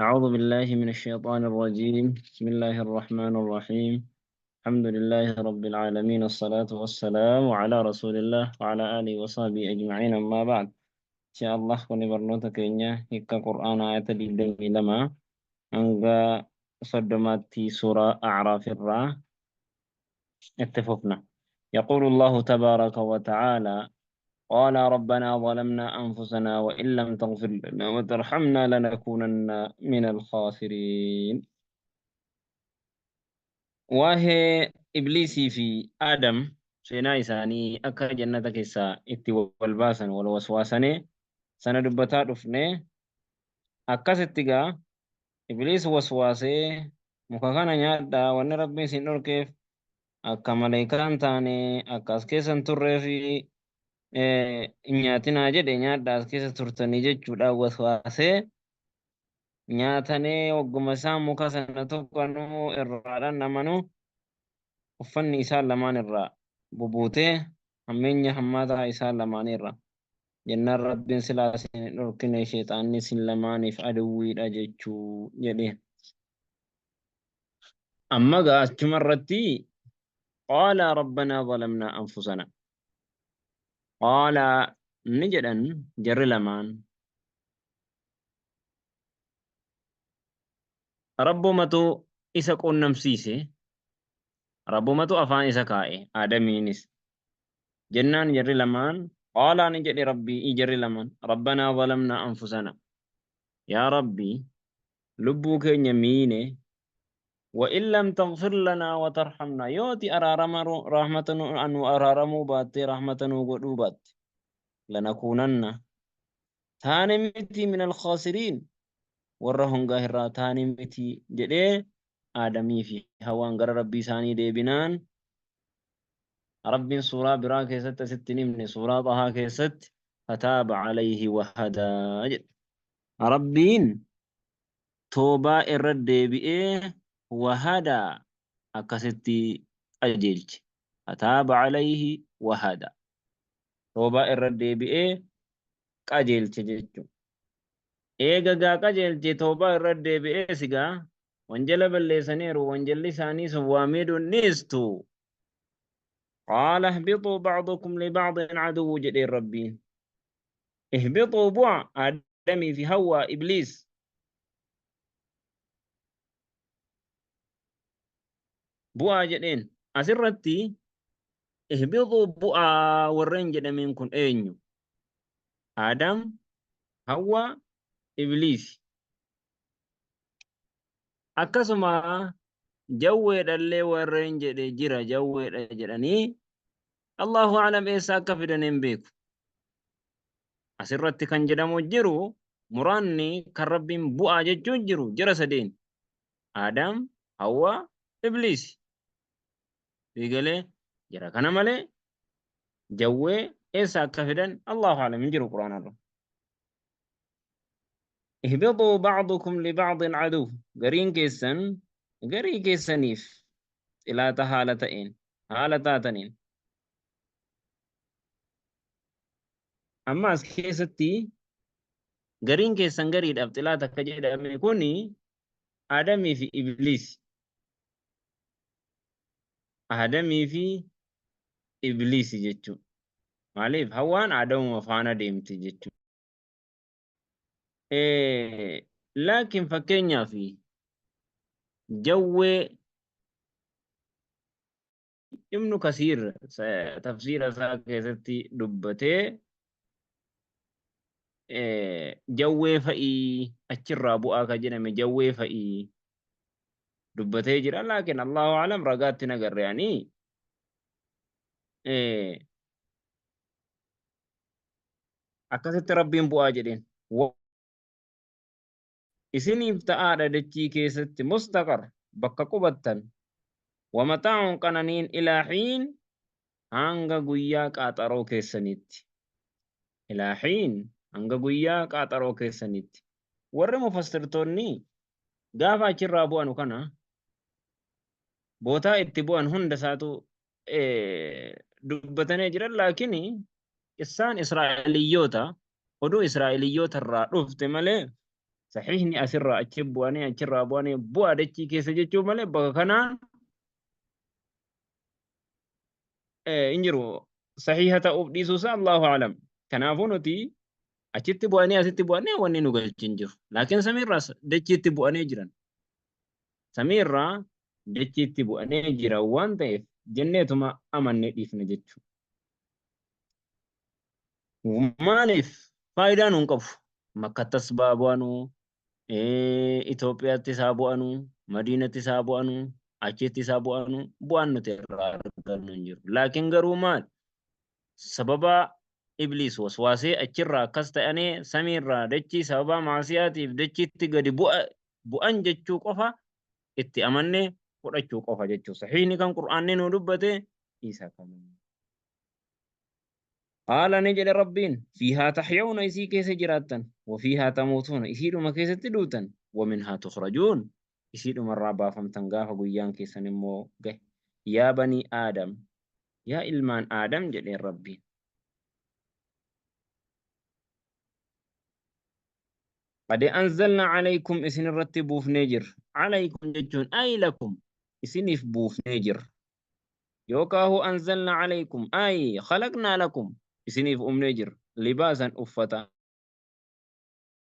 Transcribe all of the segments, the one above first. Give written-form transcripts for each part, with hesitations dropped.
أعوذ بالله من الشيطان الرجيم. بسم الله الرحمن الرحيم. الحمد لله رب العالمين، الصلاة والسلام على رسول الله وعلى آله وصحبه أجمعين، أما بعد. إن شاء الله كوني برنوتا كينيا هيكا قرآن آية 22 أنغا صدماتي سورة أعراف الرا اتفقنا. يقول الله تبارك وتعالى: قال ربنا ظلمنا أنفسنا وإن لم تغفر لنا وترحمنا لنكونن من الخاسرين. Waa'ee Ibliisii fi Aadam seenaa isaanii akka jannata keessaa itti wal baasan wal waswaasanii sana dubbataa dhufne. Akkasitti gaa Ibliis waswaasee, muka kana nyaadhaa, wanni Rabbiin isin dhorkeef akka maleekaan taane akka as keessa hin turree fi hin nyaatinaa jedhe, nyaadhaa as keessa turtanii jechuudhaan waswaasee nyaatanii, wagguma isaan muka sana tuqanuu irraa dhandhamanuu uffanni isaan lamaan irraa bubuutee hammeenya hammaataa isaan lamaanii irraa jennaan, Rabbiin silaa isin hin dhorkine, sheexaanni isin lamaaniif aduwwiidha jechuu jedheen. Amma gaa achuma irratti qaala rabbanaa zalamnaa anfusana, qaala ni jedhan jarri lamaan, Rabbumatu isa quunnamsiise, Rabbumatu afaan isa kaa'e Aadamiinis jennaan, jarri lamaan qaalaa ni jedhe Rabbii, jarri lamaan, rabbanaa zalamnaa anfusana, yaa Rabbi lubbuu keenya miine, wa in lam taghfir lanaa wa tarhamnaa, yooti araarama rahmata nu araaramuu baattee rahmata nuu godhuu baatte, lanakuunanna taane miti, min alkhaasiriin, warra hongaa irraa taane miti jedhee. Aadamii fi Hawaan gara Rabbii isaanii deebinaan, Rabbiin suuraa biraa keessatti asitti hin himne, suuraa Xahaa keessatti fataaba alayhi wa hadaa jedhe. Rabbiin toobaa irra deebi'ee wa hadaa akkasitti qajeelche. Fataaba alayhi wa hadaa. Toobaa irra deebi'ee qajeelche jechuudha. Eega gaa qajeelche, toobaa irra deebi'ee sigaa wanjala balleessaniiru, wanjalli isaanii sun waa miidhuun dhiistu. Qaala ihbixuu ba'dukum liba'din aduwwu jedheen Rabbiin. Ihbixuu bu'a, Aadamii fi Hawwaa, Ibliis. Bu'aa jedheen. Asirratti ihbixuu bu'aa warreen jedhameen kun eenyu? Aadam, Hawwaa, Ibliis. Akkasuma jawweedhallee warreen jedhe jira, jawweedha jedhanii, Allahu a'lam, eessa akka fidan hin beeku. Asirratti kan jedhamu jiru muraanni kan Rabbiin bu'aa jechuun jiru jara sadeen. Aadam, Hawwaa, Ibliis. Eegalee jara kana malee jawwee eessa akka fidan Allahu a'lam, hin jiru Qur'aanarra. Ihbixuu ba'dukum liba'din aduw, gariin keessan garii keessaniif xilaata haala ta'een haala taataniin. Amma as keessatti gariin keessan gariidhaaf xilaata akka jedhame kuni Aadamii fi Ibliis. Aadamii fi Ibliis jechuudha. Maaliif Hawwaan Aadamuma faana deemti jechuudha. Laakiin fakkeenyaaf jawwee Ibnu Kasiir tafsiira isaa keessatti dubbatee, jawwee fa'ii achirraa bu'aa ka jedhame jawwee fa'ii dubbatee jira. Laakiin Allahu alam, ragaatti hin agarre ani. Akkasitti Rabbiin bu'aa jedheen. Isiniif ta'aadha dachii keessatti mustaqar, bakka qubattan, wa mataa'un, qananiin, ilaa hiin, hanga guyyaa qaaxaroo keessaniitti. Ilaa hiin, hanga guyyaa qaaxaroo keessaniitti. Warri mufassirtoonni gaafa achirraa bu'anu kana bootaa itti bu'an hunda isaatu dubbatanii jiran, laakiin qissaan Israa'eliyyoota Oduu Israa'eliyyoota irraa dhufte malee sahiihni asirraa achi bu'anii achirraa bu'anii bu'aa dachii keessa jechuu malee bakka kanaan hin jiru. Sahiiha ta'uuf dhiisuu isaa Allahu a'lam. Kanaafuu nuti achitti bu'anii asitti bu'anii wanni nu galchi hin jiru. Laakiin samiirraa dachiitti bu'anii jiran. Samiirraa dachiitti bu'anii jiran waan ta'eef jenneetuma amannee dhiifna jechuudha. Maaliif faayidaa nuun qabu? Makkattas baa bu'anu, Itoophiyaattis haa bu'anu, Madiinattis haa bu'anu, achittis haa bu'anu, bu'aan nuti irraa argannu hin jiru. Laakiin garuu maal? Sababa Ibliis waswaasee achirraa akkas ta'anii samiirraa dachii sababa maasiyaatiif dachiitti gadi bu'an jechuu qofa itti amannee fudhachuu qofa jechuu. Sahiihni kan Qur'aanni nuu dubbate isa kana. Qaala ni jedhe Rabbiin, fiihaa tahyawna isii keessa jiraattan, wa fiihaa tamuutuuna isiidhuma keessatti duutan, wa minhaa tukhrajuun isiidhumarraa baafamtan gaafa guyyaan keessan immoo gahe. Yaa banii Aadam, yaa ilmaan Aadam jedheen Rabbiin. Qad anzalna alaykum isin irratti buufnee jirra. Alaykum jechuun ay lakum isiniif buufnee jirra. Yookaahu anzalna alaykum ay khalaqnaa lakum isiniif uumnee jirra. Libaasan uffata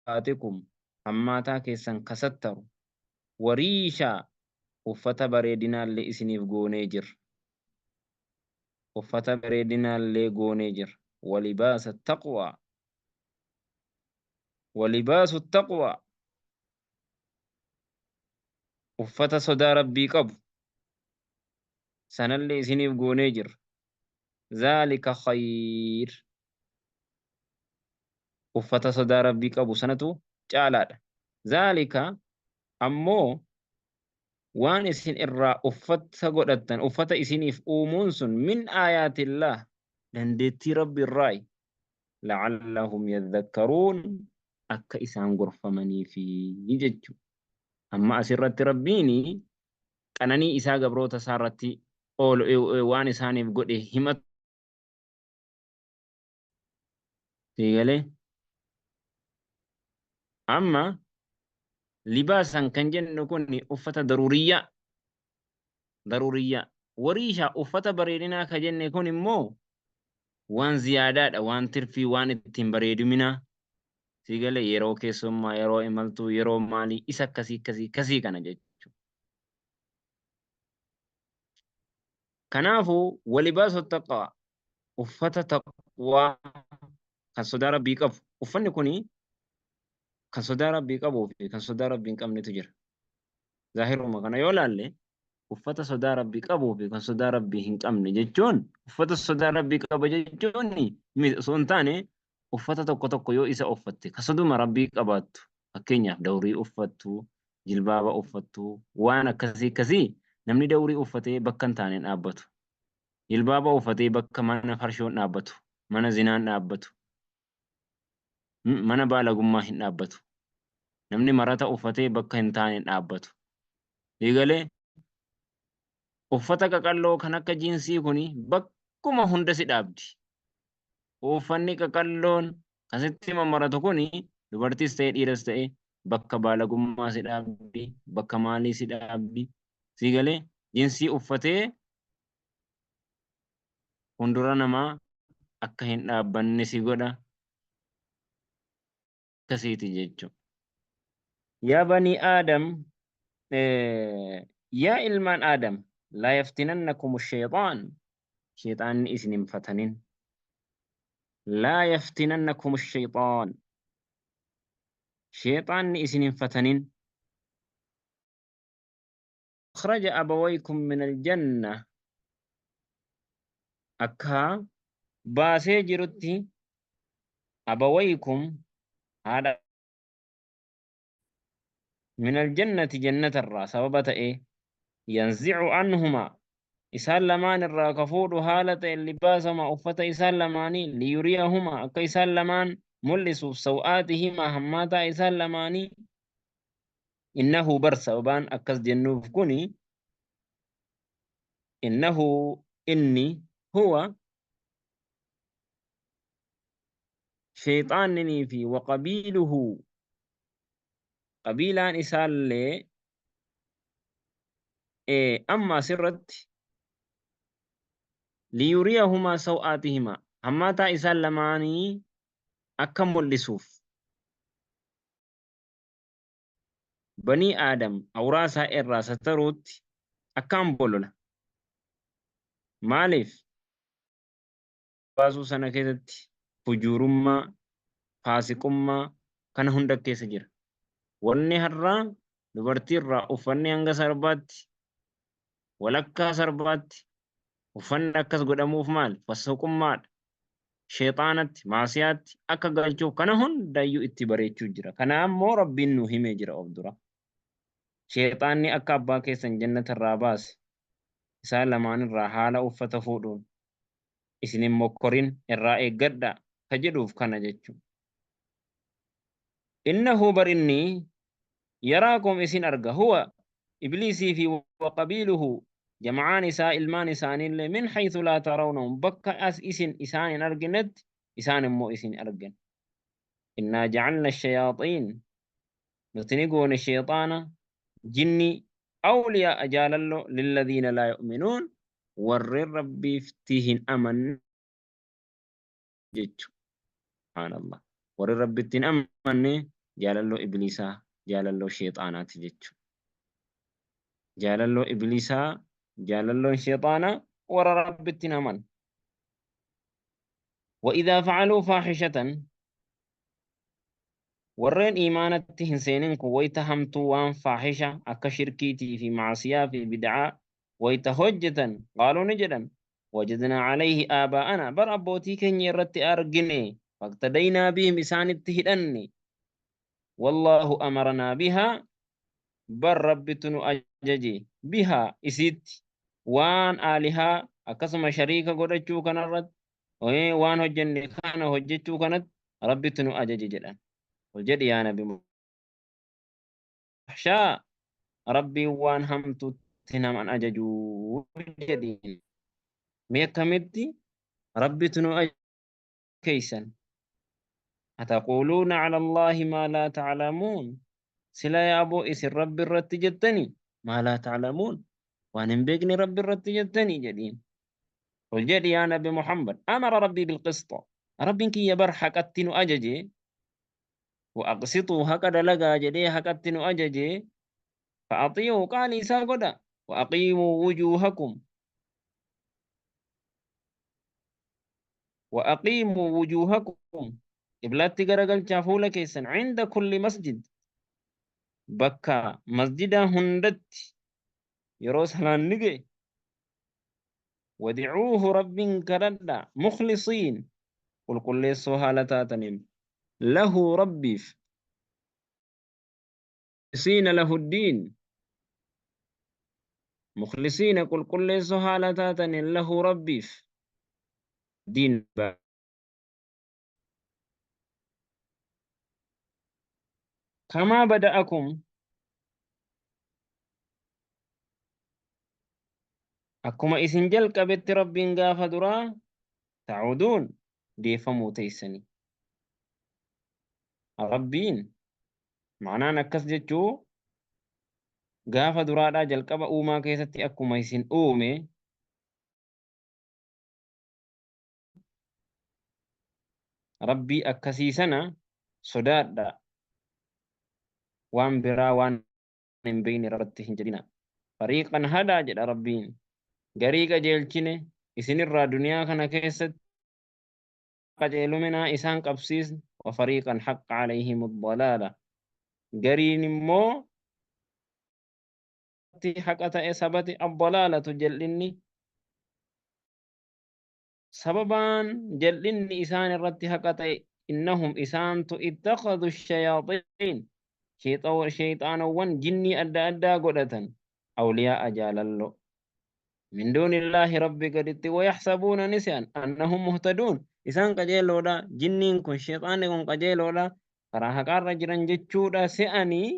atikum hammaataa keessan kasattaru. Wariishaa uffata bareedinaallee isiniif goonee jirra. Uffata bareedinaallee goonee jirra. Walibaasa taqwaa walibaasu taqwaa uffata sodaa Rabbii qabu sanallee isiniif goonee jirra. Zaalika khayr uffata sodaa Rabbii qabu sanatu caalaadha. Zaalika ammoo waan isin irraa uffata godhattan uffata isiniif uumuun sun min aayaatillaah dandeettii Rabbi irraayi la'allahum yadhakkaruun akka isaan gorfamaniifi jechu. Amma asirratti Rabbiin qananii isaa gabroota isaa irratti oolu waan isaaniif godhe himatu. Sii galee? Amma libaasan kan jennu kun uffata daruuriyyaa daruuriyyaa wariisha uffata bareedinaa ka jenne kun immoo waan ziyaadaadha, waan tirfii, waan ittiin bareeduminaa sii galee yeroo keessummaa, yeroo imaltuu, yeroo maalii isa akkasii akkasii akkasii kana jechuudha. Kanaafuu walibaasu taqwaa uffata taqwaa kan sodaa Rabbii qabu. Uffanni kuni kan sodaa Rabbii qabuu fi kan sodaa Rabbii hin qabnetu jira. Zaahiruma kana yoo laalle uffata sodaa Rabbii qabuu fi kan sodaa Rabbii hin qabne jechuun uffata sodaa Rabbii qaba jechuun osoo hin taane uffata tokko tokko yoo isa uffatte ka soduma Rabbii qabaattu fakkeenyaaf dawrii uffattu, jilbaaba uffattu, waan akkasii akkasii namni dawrii uffatee bakka hin taane hin dhaabbatu. Jilbaaba uffatee bakka mana farshoo hin dhaabbatu, mana zinaa hin dhaabbatu, mana baalagummaa hin dhaabbatu. Namni marata uffatee bakka hin taane hin dhaabbatu. Eegalee uffata qaqalloo kan akka jiinsii kuni bakkuma hunda si dhaabdi. Uffanni qaqalloon kan sitti mammaratu kuni dubartiis ta'e dhiiras ta'e bakka baalagummaa si dhaabdi, bakka maalii si dhaabdi. Sii galee jinsii uffatee fuuldura namaa akka hin dhaabbanne si godha. Akkasiiti jechuudha. Yaa banii Aadam, yaa ilmaan Aadam, laa yaftinannakum sheexaan, sheexaanni isin hin fatanin. Laa yaftinannakum sheexaan, sheexaanni isin hin fatanin. Akhraja abawaykum min aljanna, akka baasee jirutti abawaykum haadha min aljannati jannatarraa sababa ta'ee yanzi'u anhumaa isaan lamaan irraa ka fuudhu haala ta'e libaasama uffata isaan lamaanii liyuriyahumaa akka isaan lamaan mul'isuuf saw'aatihimaa hammaataa isaan lamaanii innahu bar sababaan akkas jennuuf kuni innahu inni huwa Sheyxaanninii fi waqabiiluhu qabiilaan isaallee amma asirratti liyuriyahumaa saw'aatihimaa hammaataa isaan lamaanii akka mul'isuuf banii Aadam awraa isaa irraa sataruutti akkaan bolola. Maaliif? Baasuu sana keessatti fujuurummaa, faasiqummaa kana hunda keessa jira. Wanni har'aa dubartii irraa uffanni hanga sarbaatti, walakkaa sarbaatti uffanni akkas godhamuuf maali? Fassuqummaadha. Sheexaanatti, maasiyaatti akka galchuuf kana hundayyuu itti bareechuu jira. Kana ammoo Rabbiin nu himee jira of dura. Sheexaanni akka abbaa keessan jannata irraa baase isaan lamaan irraa haala uffata fuudhuun isin hin mokkorin irraa eeggadhaa ka jedhuuf kana jechu. Innahu bar inni yaraakum isin arga huwa ibliisii fi wa qabiiluhu jama'aan isaa ilmaan isaaniillee min haythu laa tarawnahum bakka as isin isaan hin arginetti isaan immoo isin argan. Innaa ja'alna shayaaxiin nuti ni goone sheexaana jinnii awliyaa jaalalloo lilladiina laa yu'minuun warreen Rabbiifti hin amanne jechu. Subhaanallah. Warri Rabbitti hin amanne jaalalloo ibliisaa, jaalalloo sheexaanaati jechu. Jaalalloo ibliisaa, jaalalloon sheexaanaa warra Rabbitti hin amanne. Wa idhaa fa'aluu faaxishatan Warreen iimaanatti hin seenin kun wayta hamtuu waan faahisha akka shirkiitii fi ma'asiyaa fi bid'aa wayta hojjatan qaaluu ni jedhan wajadnaa alayhi aabaa'ana bar abbootii keenya irratti argine faqtadaynaa bihim isaanitti hidhanne wallaahu amaranaa bihaa bar Rabbitu nu ajaje bihaa isiitti waan aalihaa akkasuma shariika godhachuu kanarratti waan hojjenne kana hojjechuu kanatti Rabbitu nu ajaje jedhan. Qul jedhi yaa Nabi Fahshaa Rabbiin waan hamtuutti naman ajaju jedhiin. Mee akkamitti Rabbitu nu ajaje keeysan. Ataquuluuna cala Allaahi maa laa taclamuun. Sila yaaboo isin Rabbi irratti jettani maa laa taclamuun. Waan hin beekne Rabbi irratti jettani jedhiin. Qul jedhi yaa Nabi Muhammad amara Rabbii bilqisxa. Rabbiin kiyya bar haqatti nu ajaje. Wa aqsituu haqa dalagaa jedhee haqatti nu ajaje. Fa'axii'uu qaalii isaa godha. Wa aqiimuu wujuuhakum. Wa aqiimuu wujuuhakum. Qiblaatti garagalchaa fuula keessan cinda kulli masjid. Bakka masjidaa hundatti yeroo salaanni ga'e Wadicuuhu Rabbiin kadhadhaa mukhlisiin qulqulleessoo haala taataniin lahu Rabbiif mukhlisiina lahu ddiin mukhlisiina qulqulleessoo haala taataniin lahu Rabbiif diin kamaa bada'akum Akkuma isin jalqabetti Rabbiin gaafa duraa ta'uduun deeffamuu teessanii. Rabbiin ma'anaan akkas jechuu gaafa duraadhaa jalqaba uumaa keessatti akkuma isin uume Rabbii akkasii sana sodaadhaa waan biraa waan hin beekne irratti hin jedhina. Fariiqan hadaa jedha Rabbiin. Garii qajeelchine isinirraa duniyaa kana keessatti qajeeluminaa isaan qabsiisne wa fariiqan haqqa alayhim dalaala. Gariin immoo haqa ta'e sabati addalaalatu jal'inni sababaan jal'inni isaan irratti haqa ta'e innahum isaantu ittakhadhu shayaaxiin sheyxaanowwan jinnii adda addaa godhatan awliyaa'a jaalallo min duunillaahi rabbi gaditti wayaxsabuuna ni se'an annahum muhtaduun isaan qajeeloodha jinniin kun sheyxaanni kun qajeeloodha karaa haqaarra jiran jechuudha se'anii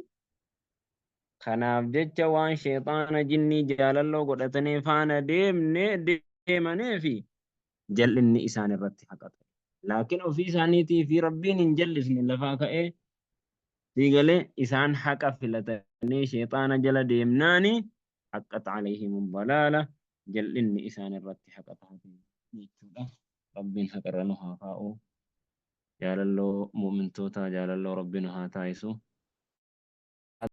kanaaf jecha waan sheyxaana jinnii jaalalloo godhatanii faana deemne deemanii fi jal'inni isaan irratti haqa ta'e. Laakiin ofii isaaniitii fi Rabbiin hin jallisne lafaa ka'ee sii galee isaan haqa filatanii sheexaana jala deemnaani haqqat alayhim dalaala jal'inni isaan irratti haqa taate jechuudha. Rabbiin haqa irra nu haa kaa'u. Jaalalloo mu'mintootaa jaalalloo Rabbi nu haa taasisu.